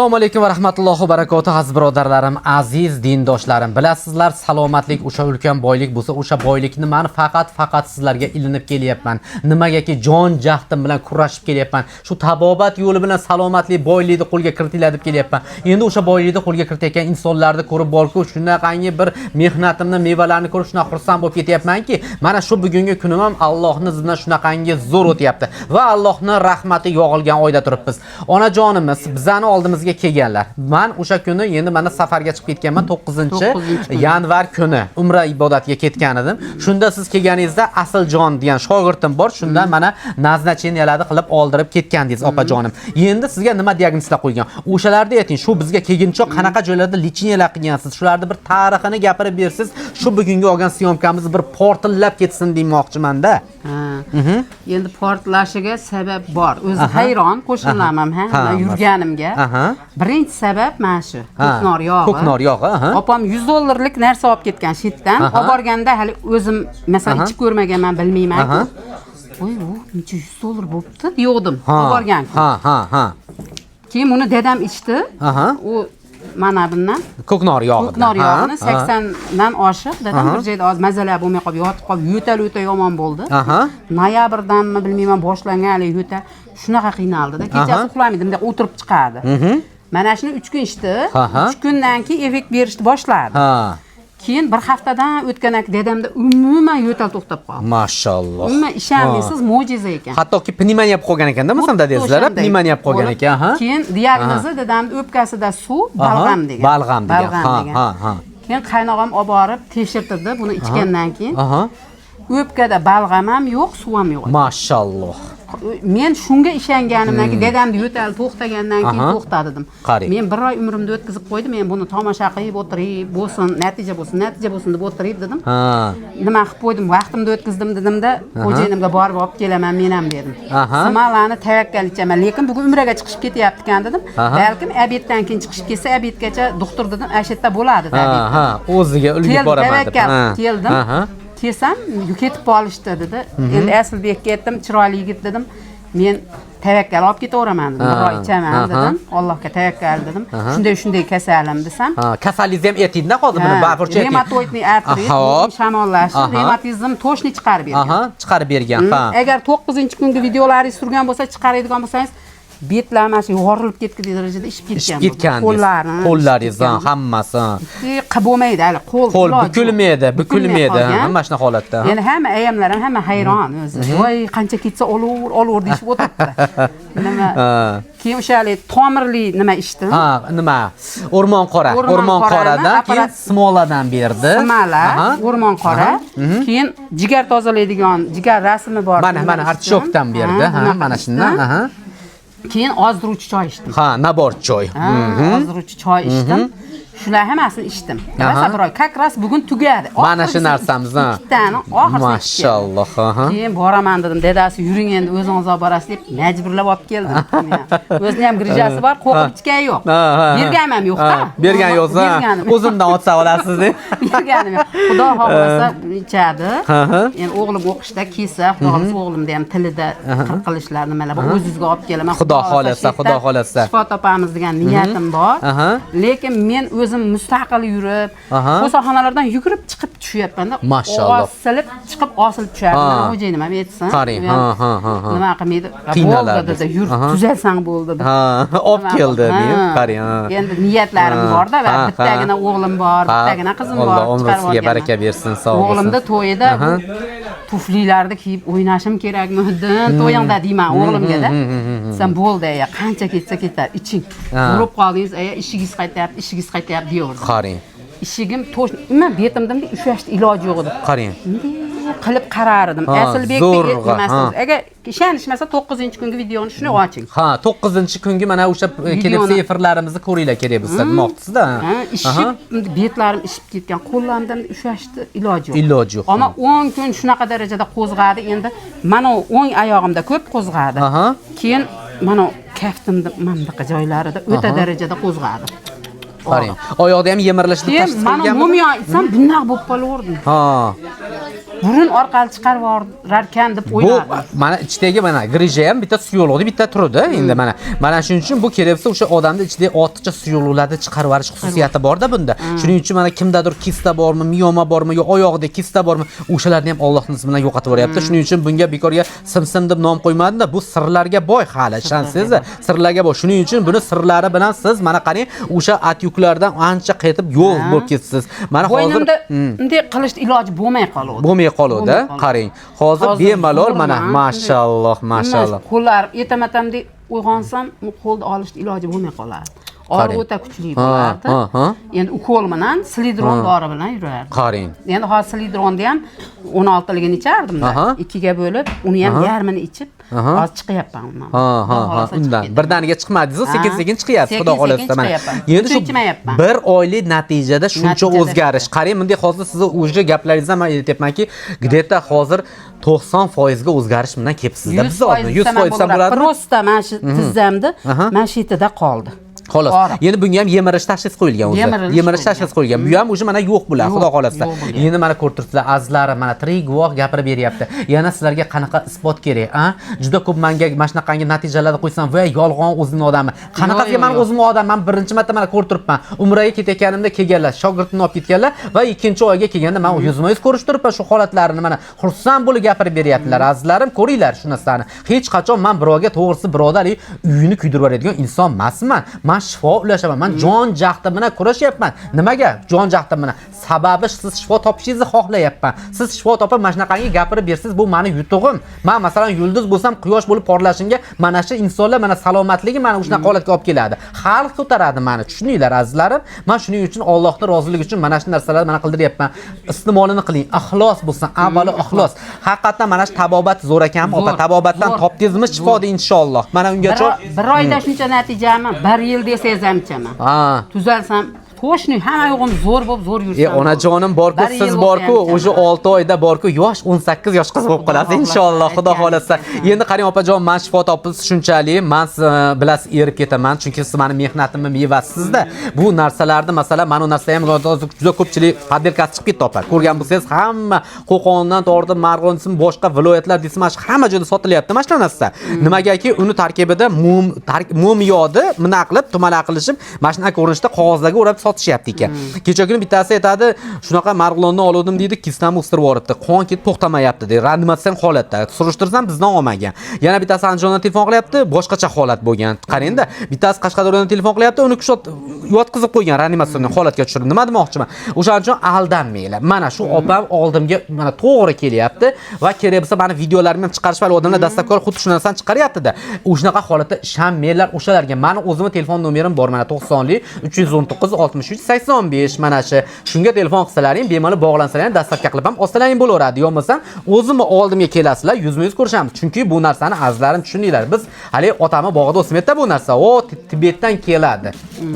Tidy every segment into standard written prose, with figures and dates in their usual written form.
Assalomu alaykum va rahmatullohi va barakatuh, aziz birodarlarim, aziz dindoshlarim. Bilasizlar, salomatlik o'sha ulkan boylik bo'lsa, o'sha boylikni men faqat sizlarga ilinib kelyapman. Nimagaki jon jahdim bilan kurashib kelyapman. Shu tabobat yo'li bilan salomatlik, boylikni qo'lga kiritinglar deb kelyapman. Endi o'sha boylikni qo'lga kiritayotgan insonlarni ko'rib borku, shunaqangi bir mehnatimni mevalarini ko'rib shunaqa xursand bo'lib ketyapmanki, mana shu bugungi kunim ham Allohning izni bilan shunaqangi zo'r o'tyapti va Allohning rahmati yog'ilgan oyda turibmiz. Onajonimiz bizani oldimizga kelganlar. Men o'sha kuni endi mana safarga chiqib ketganman 9 9-kuni. yanvar kuni umra ibodatiga ketgan edim. Shunda siz kelganingizda Asiljon degan shogirdim bor, shundan mana назначения larni qilib oldirib ketgandingiz, opajonim. Endi sizga nima diagnozlar qo'ygan? O'shalarni ayting, shu bizga kelguncha qanaqa joylarda лечения lar qilgansiz? Shularni bir tarixini gapirib bersiz, shu bugungi olgan съёмка miz bir portillab ketsin demoqchiman-da. Ha. Endi portlashiga sabab bor. O'zi hayron qo'shnilarim ham, Ha, man yurganimga. Birinchi sabab mana shu ko'knor yog'i. Ko'knor yog'i, aha. Opam 100 dollarlik narsa olib ketgan shetdan. Olib borganda hali o'zim masalan ichib ko'rmaganman, bilmayman. Voy, u necha 100 dollar bo'libdi, degandim. Olib borgan. Ha, ha, ha. Keyin buni dadam ichdi. U mana bundan Ko'knor yog'idan. Ko'knor yog'ini 80 dan oshiq dadam bir joyda oz mazalar bo'lmay qolib, yotib qolib, yo'tal o'ta yomon bo'ldi. Noyabrdanmi, bilmayman, boshlangan haligi yo'tal shunaqa qiynaldida, kechasi uxlamaydi, bunday o'tirib chiqardi. Mana shuni 3 kun ichdi. 3 kundan keyin effekt berishni boshladi. Keyin bir haftadan o'tgandan keyin dadamda umuman yo'tal to'xtab qoldi. Mashalloh. Umuman ishonmaysiz, mo'jiza ekan. Hattoki pnevmoniya bo'lib qolgan ekanda, masalan, Xuddi dadangizlar o'shanday pnevmoniya bo'lib qolgan bo'lib, ekan, ha? Keyin diagnozi dadamni o'pkasida suv, balg'am degan. Balg'am degan. Balg'am degan. Ha, ha. Keyin qaynog'am olib borib tekshirtirdi buni ichgandan keyin. O'pkada balg'am ham yo'q, suv ham yo'q. Mashalloh. Men shunga ishonganimdan keyin, dadamni yo'tali to'xtagandan keyin to'xta dedim. Qarang. Men bir oy umrimni o'tkazib qo'ydim, men buni tomosha qilib o'tirib, bo'lsin, natija bo'lsin, natija bo'lsin deb o'tirib dedim. Nima qilib qo'ydim, vaqtimni o'tkazdim dedimda, xo'jayinimga borib olib kelaman men ham dedim. Smalani tavakkal ichaman, lekin bugun umraga chiqishib ketyapti ekan dedim. Balkim обед dan keyin chiqishib ketsa, обед gacha doktor dedim, ana shu yerda bo'ladi Ha, обед. ha, o'ziga ulgurib Keldim, boraman deb. tavakkal keldim. Kelsam, ketib qolishdi dedi. Endi Asilbekka aytdim, chiroyli yigit dedim. Men tavakkal olib ketaveraman dedim. Bir oy ichaman dedim. Allohga tavakkal dedim. Shunday shunday kasalim desam. Ha, kasalligingizni ham aytingda hozir buni bafurcha ayting. Ревматоидный artrit, shamollashi, revmatizm toshni chiqarib bergan. Aha, chiqarib bergan, ha. Agar 9-kungi videolaringiz turgan bo'lsa, chiqaradigan bo'lsangiz, betlar mana shu yorilib ketgudek darajada ishib ketgan. Ishib ketgan. Qo'llarim. Qo'llaringiz, ha, hammasi. Qilib bo'lmaydi hali, qo'l. Qo'l iloji yo'q. bukilmaydi, bukilmaydi, qolgan. hamma shunaqa holatda. Endi hamma ayamlar ham hamma hayron o'zi. Voy, qancha ketsa olur, olur deyishib o'tiribdi. Nima? Keyin o'sha haligi tomirli nima ichdim. Ha, nima? O'rmon qora. O'rmon O'rmon qorani qoradan keyin smoladan berdi. Smala, o'rmon qora. Keyin jigar tozalaydigan, jigar rasmi bor. Mana, Nima mana ichdim. artishokdan berdi, ha, bunaqa mana shundan, ichdim. aha. Keyin ozdiruvchi choy ichdim. Ha, набор choy. Ha, ozdiruvchi choy ichdim. Shular hammasini ichdim. Rosa bir oy. Как раз bugun tugadi. Mana shu Oxirgisi narsamiz, ha. Ikkitani oxirisi. Mashalloh, aha. Keyin boraman dedim, dadasi yuring endi o'zingiz olib borasiz deb majburlab olib keldim. O'zini ham грыжа si bor, qo'rqib ichgan yo'q. Ha, ha, ha. Berganim ham yo'q-da. Ha, bergan yo'qsa, Berganim yo'q. o'zimdan otsa olasiz deb. Berganim yo'q. Xudo xohlasa ichadi. Ha. Endi o'g'lim o'qishda kelsa, Xudo xohlasa o'g'limda ham tilida qirqilishlar nimalar bor, o'zizga olib kelaman. Xudo xohlasa, shu Xudo yerdan xohlasa. shifo topamiz degan niyatim bor. Lekin men o'zim mustaqil yurib, kasalxonalardan yugurib chiqib tushyapman-da. Mashalloh. Osilib chiqib, osilib tushardim. Mana xo'jayinim ham aytsin. Qarang, U ham ha, ha, ha, ha. nima qilmaydi. Qiynalardi. Bo'ldi dedi, yur, tuzalsang bo'ldi dedi. Ha, olib keldi deb, qarang, ha. Endi niyatlarim borda va bittagina o'g'lim bor, bittagina qizim bor. Alloh umri Chiqarib sizga olganman. baraka bersin, sog' bo'lsin. O'g'limda to'yida bu tuflilarni kiyib o'ynashim kerak Muhiddin to'yingda deyman o'g'limga-da. Sen bo'ldi aya, qancha ketsa ketar, iching. Urib qoldingiz aya, ishigingiz qaytyapti, ishigingiz qaytyapti deyaverdi. Qarang. Ishigim to'sh, umuman betimdan ushlashni iloji yo'q edi. Qarang. Bunday qilib qarar edim. Ha, Asilbekni zo'rg'a, nimasi. ha. Agar ishonishmasa 9-kungi videoni shuni oching. Ha, 9-kungi mana o'sha kelibsi efirlarimizni ko'ringlar kerak bo'lsa demoqchisizda. Ha, ishib, betlarim ishib ketgan, qo'llarimdan ushlashni iloji yo'q. Iloji yo'q. Ammo 10 kun shunaqa darajada qo'zg'adi. Endi mana o'ng oyog'imda ko'p qo'zg'adi. Keyin mana kaftimda mana bunaqa joylarida o'ta darajada qo'zg'adi. Qarang. Oyoqda ham yemirilishni Keyin tashxis mana qo'yganmi? mumyo itsam bundoq bo'lib qolaverdim. Ha. Burun orqali chiqarib yuborarkan deb Bu o'ylardim. mana ichidagi mana grija ham bitta suyuqlikni bitta turida endi mana. Mana shuning uchun bu kerak bo'lsa o'sha odamni ichidagi ortiqcha suyuqliklarni chiqarib yuborish xususiyati borda bunda. Shuning uchun mana kimdadir kista bormi, miyoma bormi, yo oyog'ida kista bormi, o'shalarni ham Allohning izni bilan yo'qotib yuboryapti. Shuning uchun bunga bekorga simsim deb nom qo'ymadim-da, bu sirlarga boy hali, ishonsangiz, sirlarga boy. Shuning uchun buni sirlari bilan siz mana qarang, o'sha atyuklardan ancha qaytib yo'q bo'lib ketsiz. Mana hozir Bo'ynimda bunday qilishni iloji bo'lmay qoluvdi. Bo'lmay qoluvdi, Bo'lmay qoluvdi. Qarang. Hozir Hozir bemalol mana zo'rman. mashalloh, mashalloh. Qo'llar ertamatamdek uyg'onsam, u qo'lni olishni iloji bo'lmay qolardi. Og'riq Qarang. o'ta kuchli bo'lardi. Ha, ha. Endi ukol bilan, slidron dori bilan yurardim. Qarang. Endi hozir slidronni ham 16ligini ichardim-da. Ikkiga bo'lib, uni ham yarmini ichib, hozir chiqyapman undan. Ha, ha, Xudo ha, xohlasa chiqib undan ketaman. birdaniga chiqmadingiz, sekin Ha. sekin chiqyapsiz, Sekin xudo sekin xohlasa mana. chiqyapman. Endi shu Butun ichmayapman. bir oylik natijada shuncha Natijada o'zgarish. Qarang, bunday hozir sizni o'sha gaplaringizdan men aytyapmanki, где-то hozir 90% ga o'zgarish bilan kelibsizda. Biz oldin 100% ham bo'ladimi? Просто mana shu tizzamda, mana shu yerda qoldi. Xolos. Og'riq. Endi bunga ham yemirish tashxis qo'yilgan o'zi. Yemirilish Yemirish tashxis qo'yilgan. Bu ham уже mana yo'q bular, xudo Yo'q, xohlasa. yo'q bo'lgan. Endi mana ko'rib turibsizlar, azizlarim, mana tirik guvoh gapirib beryapti. Yana sizlarga qanaqa isbot kerak, a? Juda ko'p menga mana shunaqangi natijalarni qo'ysam, voy yolg'on o'zini odami. Qanaqasiga Yo'q, men yo'q. o'zimni odam, men birinchi marta mana ko'rib turibman. Umraga ketayotganimda kelganlar, shogirdimni olib ketganlar va ikkinchi oyga kelganda men yuzma-yuz ko'rishib turibman shu holatlarini mana xursand bo'lib gapirib beryaptilar. Azizlarim, ko'ringlar shu narsani. Hech qachon men birovga to'g'risi birodarlik uyini kuydirib yuboradigan inson emasman. Men shifo ulashaman. Men jon jahdim bilan kurashyapman. Nimaga jon jahdim bilan? Sababi siz shifo topishingizni xohlayapman. Siz shifo topib mana shunaqangi gapirib bersangiz, bu meni yutug'im. Men masalan yulduz bo'lsam, quyosh bo'lib porlashimga mana shu insonlar mana salomatligi meni o'shanaqa holatga olib keladi. Xalq ko'taradi meni, tushuninglar azizlarim. Men shuning uchun Allohning roziligi uchun mana shu narsalarni mana qildiryapman. Iste'molini qiling, ixlos bo'lsin, avvalo ixlos. Haqiqatan mana shu tabobat zo'r ekanmi, opa? Zo'r, Tabobatdan zo'r. topdingizmi shifoni inshaalloh. Mana ungacha Bir oyda shuncha natijami, bir yil desangiz ham ichaman. Ha. Tuzalsam, to'shni hamma yo'g'im zo'r bo'lib zo'r yursam. Onajonim borku, Bir yil siz bo'lsa borku, ham o'sha ichaman. 6 oyda borku, yosh 18 yosh qiz bo'lib Xudo qolasiz xohlasa, inshaalloh, xudo aytganingiz xohlasa. kelsin. Endi qarang opajon, men shifo topib shunchalik, men sizni bilasiz erib ketaman, chunki siz meni mehnatimni mevasizda. Bu narsalarni, masalan, mana bu narsa ham hozir juda ko'pchilik poddelkasi chiqib ketdi opa. Ko'rgan bo'lsangiz, hamma Qo'qondan tortib Marg'ilon desin, boshqa viloyatlar desin, mana shu hamma joyda sotilyapti mana shu narsa. Nimagaki uni tarkibida mum yodi nima qilib, tumala qilishib, mana shunaqa ko'rinishda qog'ozlarga o'rab sotishyapti ekan. Kecha kuni bittasi aytadi, shunaqa Marg'ilondan oldim deydi, kistamni o'stirib yuboribdi. Qon ketib to'xtamayapti deydi. Reanimatsion holatda. Surishtirsam bizdan olmagan. Yana bittasi Andijondan telefon qilyapti, boshqacha holat bo'lgan. Qarang-da, bittasi Qashqadaryodan telefon qilyapti, uni kushat yotqizib qo'ygan reanimatsion holatga tushirib. Nima demoqchiman? O'shaning uchun aldanmanglar. Mana shu opam oldimga mana to'g'ri kelyapti va kerak bo'lsa mani videolarimni ham chiqarish va odamlar dastlabki xuddi shu narsani chiqaryapti-da. O'shanaqa holatda ishonmanglar o'shalarga. Mani o'zimni telefon nomerim bor, mana 90 319 63 85 mana shu. Shunga telefon qilsalaring, bemalol bog'lansalaring, dastlabki qilib ham olsalaring bo'laveradi. Yo bo'lmasam o'zimni oldimga kelasizlar, yuzma-yuz ko'rishamiz. Chunki bu narsani azizlarim tushuninglar. Biz hali otami bog'ida o'smaydi bu narsa. O Tibetdan keladi.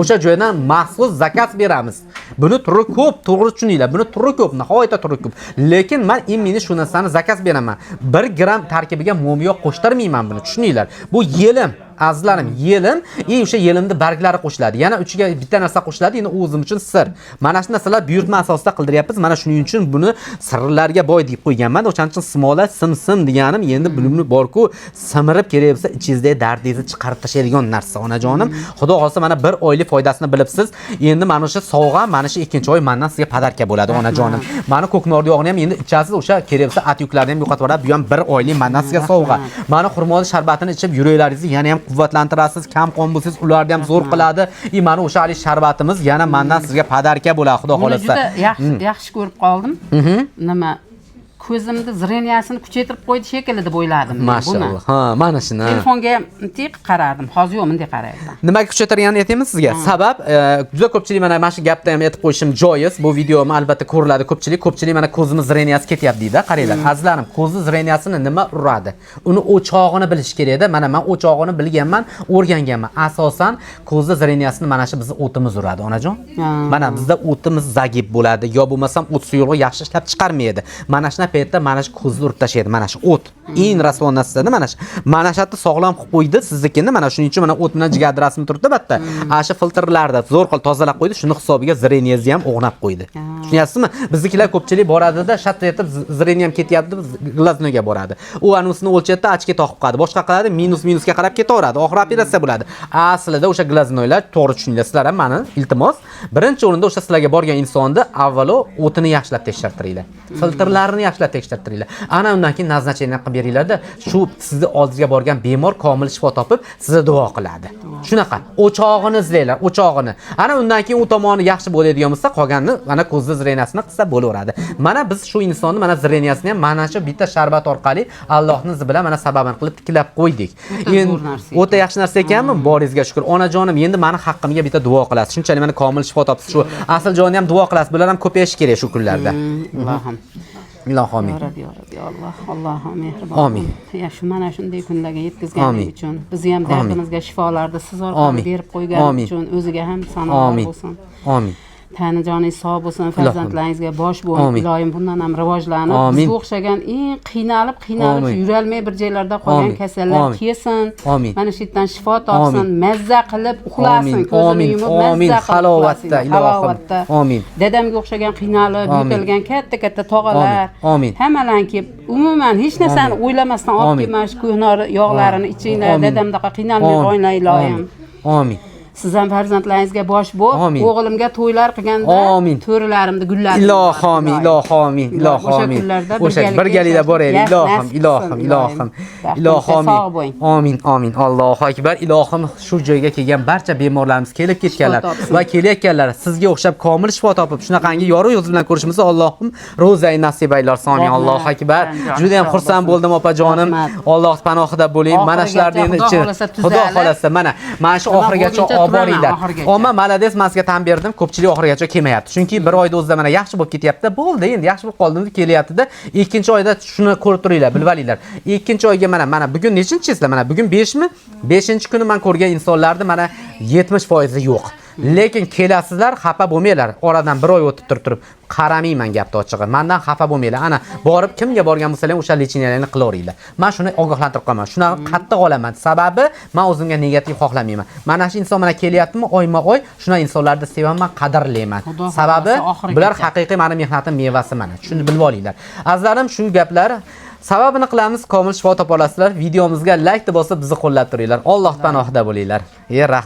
O'sha joydan maxsus zakaz beramiz. Buni turi ko'p, to'g'ri tushuninglar. Buni turi ko'p, nihoyatda turi ko'p. Lekin men imini shu narsani zakaz beraman. 1 gram tarkibiga mo'miyo qo'shtirmayman buni, tushuninglar. Bu yelim, azizlarim, yelim, o'sha yelimni barglari qo'shiladi. Yana uchiga bitta narsa qo'shiladi, endi o'zim uchun sir. Mana shu narsalar buyurtma asosida qildiryapmiz. Mana shuning uchun buni sirlarga boy deb qo'yganman. O'shaning uchun simola sim-sim deganim endi buni borku, simirib kerak bo'lsa ichingizdagi dardingizni chiqarib tashlaydigan narsa, onajonim. Xudo xohlasa mana bir oylik foydasini bilibsiz. Endi mana o'sha sovg'a, mana shu ikkinchi oy mendan sizga podarka bo'ladi, onajonim. Mana ko'knor yog'ini ham endi ichasiz, o'sha kerak bo'lsa at yuklarni ham yo'qotib yuboradi. Bu ham bir oylik mendan sizga sovg'a. Mana xurmoli sharbatini ichib yuraklaringizni yana ham quvvatlantirasiz, kam qon bo'lsangiz ularni ham zo'r qiladi. Mana o'sha hali sharbatimiz yana mendan sizga podarka bo'ladi, xudo Buni xohlasa. juda yaxshi yaxshi ko'rib qoldim. Nima ko'zimni zreniyasini kuchaytirib qo'ydi shekilli deb o'yladim men buni. Mashalloh. Ha, mana shuni. Telefonga ham bunday qilib qarardim. Hozir yo'q, bunday qarayapman. Nimaga kuchaytirganini aytaymi sizga? Sabab, juda ko'pchilik mana shu gapni ham aytib qo'yishim joiz. Bu videom albatta ko'riladi ko'pchilik. Ko'pchilik mana ko'zimiz zreniyasi ketyapti deydi. Qaranglar, azizlarim, ko'zni zreniyasini nima uradi? Uni o'chog'ini bilish kerakda. Mana men o'chog'ini bilganman, o'rganganman. Asosan ko'zni zreniyasini mana shu bizni o'timiz uradi, onajon. Mana bizda o'timiz zagib bo'ladi, yo bo'lmasam o't suyulg'i yaxshi ishlab chiqarmaydi. Mana shu paytda mana shu ko'zni urib tashlaydi, mana shu o't. Eng rasvo narsada mana shu. Mana shu yerda sog'lom qilib qo'ydi siznikini. Mana shuning uchun mana o't bilan jigar rasmi turibdi bu yerda. Ana shu filtrlarda zo'r qilib tozalab qo'ydi. Shuni hisobiga зрение ni ham o'g'nab qo'ydi. Tushunyapsizmi? Biznikilar ko'pchilik boradida shatda etib зрение ham ketyapti, глазной ga boradi. U anusini o'lchaydi, очки toqib qoladi. Boshqa qiladi, minus minusga qarab ketaveradi. Oxiri operatsiya bo'ladi. Aslida o'sha глазной lar to'g'ri tushuninglar sizlar ham mani iltimos. Birinchi o'rinda o'sha sizlarga borgan insonni avvalo o'tini yaxshilab tekshirtiringlar. Filtrlarini yaxshilab tekshirtiringlar. Ana undan keyin назначение qilib beringlarda, shu sizni oldingizga borgan bemor komil shifo topib, sizga duo qiladi. Shunaqa. O'chog'ini izlanglar, o'chog'ini. Ana undan keyin u tomoni yaxshi bo'ladigan bo'lsa, qolganini mana ko'zni зрение sini qilsa bo'laveradi. Mana biz shu insonni mana зрение sini ham mana shu bitta sharbat orqali Allohning izni bilan mana sababini qilib tiklab qo'ydik. O'ta Endi zo'r narsa. O'ta yaxshi narsa ekanmi? Boringizga shukur. Onajonim, endi mani haqqimga bitta duo qilasiz. Shunchalik mana komil shifo topsiz. Shu Asaljonni ham duo qilasiz. Bular ham ko'payishi kerak shu kunlarda. Ilohim. Ilohi amin. Ya Rabbi, ya Rabbi, ya Alloh, Allohim mehribon. Amin. Ya shu mana shunday kunlarga yetkazganing Amin. uchun, bizni ham dardimizga shifolarni siz orqali Amin. berib qo'yganing Amin. uchun o'ziga ham sanolar Amin. bo'lsin. Amin. Tani joningiz sog' bo'lsin, farzandlaringizga bosh bo'lib, Amin. iloyim bundan ham rivojlanib, Amin. bizga o'xshagan eng qiynalib, qiynalib Amin. yurolmay bir joylarda qolgan Amin. kasallar Amin. kelsin. Amin. Mana shu yerdan shifo topsin, Amin. mazza qilib uxlasin, Amin. ko'zini Amin. yumib Amin. mazza qilib Halovatda, uxlasin. ilohim. Halovatda. Amin. Dadamga o'xshagan qiynalib, Amin. yo'talgan katta-katta tog'alar. Amin. Amin. Hammalarni kelib, umuman hech narsani o'ylamasdan olib Amin. kelib mana shu ko'hnor yog'larini ichinglar, Amin. dadamdaqa qiynalmay qo'yinglar iloyim. Amin. Siz ham farzandlaringizga bosh bo'lib, Amin. o'g'limga to'ylar qilganda Amin. to'rilarimni gullatib Ilohi amin, ilohi amin, ilohi O'sha amin. kunlarda O'sha birgalikda boraylik. Ilohim, ilohim, ilohim. Ilohi amin. Sog' bo'ling. Amin, amin. Allohu akbar. Ilohim shu joyga kelgan barcha bemorlarimiz kelib ketganlar Shifo topsin. va kelayotganlar sizga o'xshab komil shifo topib, shunaqangi yorug' yuz bilan ko'rishimizni Allohim ro'zai nasib aylarsin. Amin. Rahmat. Allohu akbar. Rahmat. Juda ham xursand bo'ldim opajonim. Rahmat. Alloh panohida bo'ling. Mana shularni endi Oxirigacha ichi Xudo xohlasa Xudo tuzalib. xohlasa mana mana shu Nima oxirigacha bo'lguncha olib turaman, boringlar. oxirigacha. Omma malades, men sizga tan berdim, ko'pchilik oxirigacha kelmayapti. Chunki bir oyda o'zida mana yaxshi bo'lib ketyapti. Bo'ldi, endi yaxshi bo'lib qoldim deb kelyapti-da. Ikkinchi oyda shuni ko'rib turinglar, bilib olinglar. Ikkinchi oyga mana bugun nechinchi sizlar? Mana bugun 5 mi? 5-kuni men ko'rgan insonlarni mana 70% yo'q. Lekin kelasizlar, xafa bo'lmanglar. Oradan bir oy o'tib turib turib qaramayman gapni ochig'i. Mendan xafa bo'lmanglar. Ana borib kimga borgan bo'lsalar ham o'sha лечение larni qilaveringlar. Men shuni ogohlantirib qo'yaman. Shunaqa qattiq olaman. Sababi men o'zimga negativ xohlamayman. Mana shu inson mana kelyaptimi oyma-oy, shunday insonlarni sevaman, qadrlayman. Xudo Sababi xohlasa oxirigacha. bular haqiqiy meni mehnatim mevasi mana. Shuni bilib olinglar. Azizlarim, shu gaplar sababini qilamiz, komil shifo topa olasizlar. Videomizga like bosib bizni qo'llab turinglar. Alloh panohida bo'linglar. Rahmat.